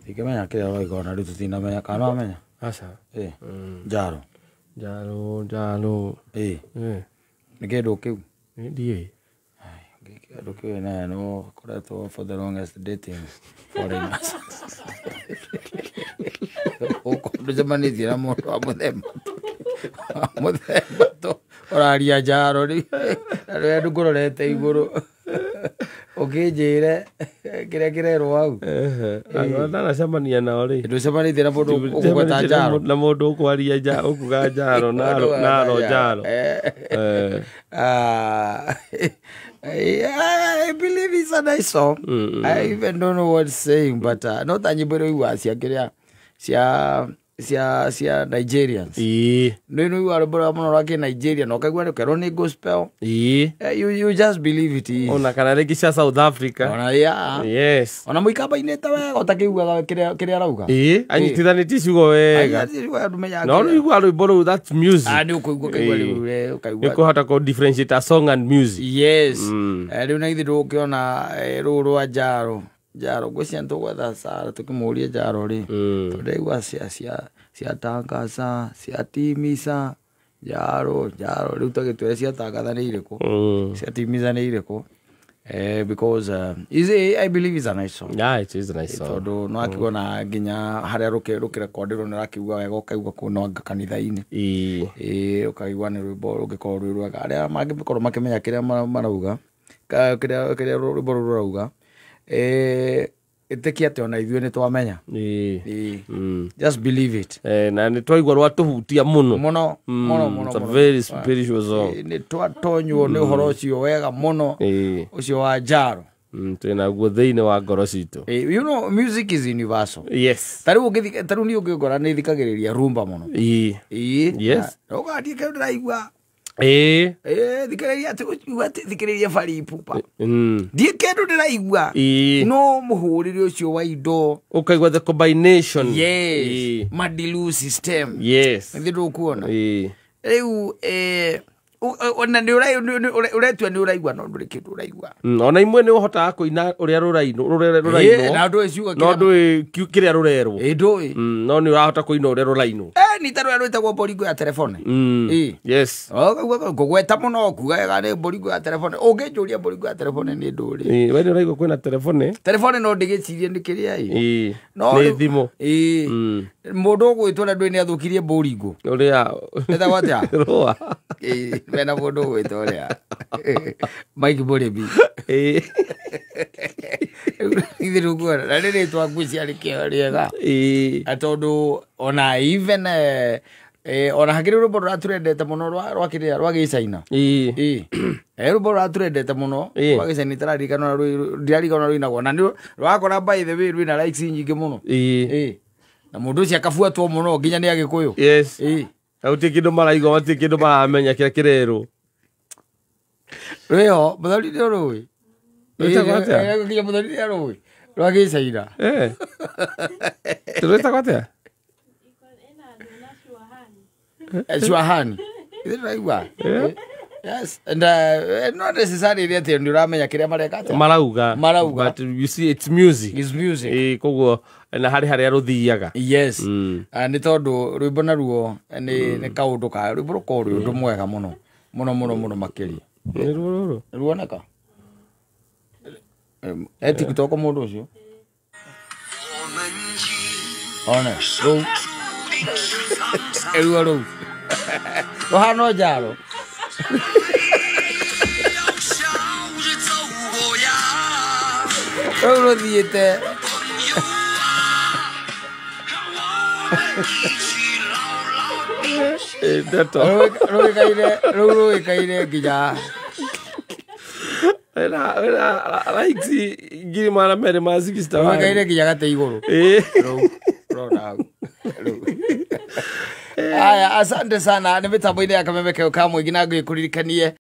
Ndingĩmenya kĩrĩa ũroiga ona rĩu tũtinamenya kana wamenya. Aca. Ĩ. Njaro. Njaro, njaro. Ĩ. Eh. Nĩ kĩndũ kĩu. Ndiĩ. Kĩndũ kĩu naye no ũkoretwo for the longest dating foreigners. Ndũcemanĩtie na mũndũ wa mũthemba wa mũthemba tu ũraria njaro rĩu na rĩrĩa ndũkũrorete igũrũ ũkĩnjĩre kĩrĩa kĩrerwo hau. Andũ ndanacemania nao rĩ. Ndũcemanĩtie na mũndũ ũkũgweta njaro. Na mũndũ ũkwaria ũkuga njaro naro njaro. Eh. I believe it's a nice song. I even don't know what it's saying, but no ta nyĩmbo iria ũiguaga cia kĩrĩa cia Nigerians. Ĩĩ. Nĩ ũiguaga rwĩmbo rwao mũno rwa kĩ-Nigeria na ũkaigua rũkerwo nĩ gospel. Ĩĩ. You just believe it is. Ona kana rĩngĩ cia South Africa. Ona yeah. Yes. Ona mũikamba inĩte wega ũtakĩiguaga kĩrĩa arauga. Ĩĩ, anyitithanĩtie ciugo wega. No rĩu rwĩmbo rũu, that's music. Ah, nĩ ũkũigua ũkaigua rĩu we, ũkaigua. Nĩ ũkũhota kũ differentiate a song and music. Yes. Rĩu na ithuĩ ndũgũkĩona rũũ rwa njaro. Njaro ngwĩciria nĩtũgwetha Sara tũkĩmũrie njaro rĩ. Tondũ ndaigua cia Tangaza, cia Timisa, njaro, njaro rĩu tũgĩtwĩre cia Tangaza nĩ irĩkũ. Cia Timisa nĩ irĩkũ. Because I believe it's a nice song. Yeah, it is a nice song. Tondũ no akĩona nginya harĩa rũkĩrekonderwo nĩ ũrakĩigua wega ũkaigua kũu no anga kanitha-inĩ. Ĩĩ. Ĩĩ, ũkaigua nĩ rwĩmbo rũngĩkorwo rwĩ rwega. Arĩa mangĩkorwo makĩmenya kĩrĩa marauga, kĩrĩa rwĩmbo rũu rũrauga, ĩtĩkia atĩ ona ithuĩ nĩ twamenya. Ĩĩ. Ĩĩ. Just believe it. Na nĩ twaigua rwatũhutia mũno. Mũno, mũno, mũno, It's a mũno. very spiritual song. Nĩ twatonywo nĩ ũhoro ũcio wega mũno. Ĩĩ. Ũcio wa njaro. Twĩnaguo thĩinĩ wa ngoro citũ. You know, music is universal. Yes. Ta rĩu ũngĩthika, ta rĩu niĩ ũngĩngora nĩ thikagĩrĩria rumba mũno. Ĩĩ. Ĩĩ. Yes. Na ũgathiĩ kĩndũ ndĩraigua. Ĩĩ. Ĩĩ, thikĩrĩria atĩ, ũigua atĩ thikĩrĩria Fally Ipupa. Ndiĩ kĩndũ ndĩraigua. Ĩĩ. No mũhũrĩre ũcio wa indo. Ũkaigua the combination. Yes. Ĩĩ. Madilu system. Yes. Nĩ ndũkuona. Ĩĩ. Rĩu, ona nĩ ũretua nĩ ũraigua no ndũrĩ kĩndũ ũraigua. Ona imwe nĩ ũhotaga kũina ũrĩa rũrainwo, rũrĩa rũrainwo. Na ndũĩ ciugo No kĩrĩa ndũĩ kĩrĩa rũrerwo. Ĩĩ, ndũĩ. No nĩ ũrahota kũina ũrĩa rũrainwo. Nĩ ta rũrĩa rwĩtagwo boringo ya telefone. Ĩĩ. Yes. Ngũgweta mũno kuga wega nĩ boringo ya telefone. Ũngĩnjũria boringo ya telefone nĩ ndũrĩ. Ĩĩ, we nĩ ũraigua kwĩna telefone? Telefone no ndĩgĩcirie nĩ kĩrĩa ĩ. Ĩĩ. No Nĩ rĩu thimũ. Ĩĩ. Mũndũ ũgwĩtwo na ndũĩ nĩ athũkirie boringo. Ũrĩa. Etagwo atĩa? Rũa. Ĩĩ, mena mũndũ ũgwĩtwo ũrĩa. Mike Mũrĩmi. Ĩĩ. Ithuĩ tũkuona. Na nĩ rĩtwa ngwĩciria rĩkĩo rĩega. Ĩĩ. Tondũ ona even, ona hakĩrĩ rwĩmbo rũratũrendete mũno rwa kĩrĩa, rwa gĩcaina. Ĩĩ. Ĩĩ. Rwĩmbo rũratũrendete mũno Ĩĩ. rwa gĩcaina itaririkana ndiraririkana rũinagwo. Na nĩ rwakora by the way rwĩna likes nyingĩ mũno. Ĩĩ. Ĩĩ. Na mũndũ ũcio akabuatwo mũno nginya nĩ Agĩkũyũ. Yes. Ĩĩ. Na gũtirĩ kĩndũ maraigua, matirĩ kĩndũ maramenya kĩrĩa kĩrerwo. Rwĩho, mũthoni nĩ ũrũĩ? Rwĩtagwo atĩa? Nginya mũthoni nĩ arũĩ. Rwa gĩcaina. Rwĩtagwo atĩa? Shuahani. Ithuĩ tũraigua. Yes. And not necessarily atĩ nĩ ũramenya kĩrĩa mareka atĩa. Marauga. Marauga. But you see, it's music. It's music. Koguo na harĩ harĩa rũthiaga. Yes. Nĩ tondũ rwĩmbo naruo nĩ kaũndũ ka rwĩmbo rũkoragwo rwĩ ũndũ mwega mũno. Mũno, mũno, mũno makĩria. Nĩ ruo rũrũ? Ruoneka? TikTok mũndũ ũcio? One, rũu. Ruo rũu. Rũhana njaro. Rũu rũthiĩte. Ndeto. Rũu rũĩkaine nginya. Wena likes ngiri magana merĩ ma sixty one. Rũĩkaine nginya gatĩ igũrũ. Ĩĩ. Rũu, rũrona hau. Rũu. Aya, asante sana. Nĩ mĩtambo-inĩ ya Kameme Keo ka Mũingĩ na ngĩkũririkanie.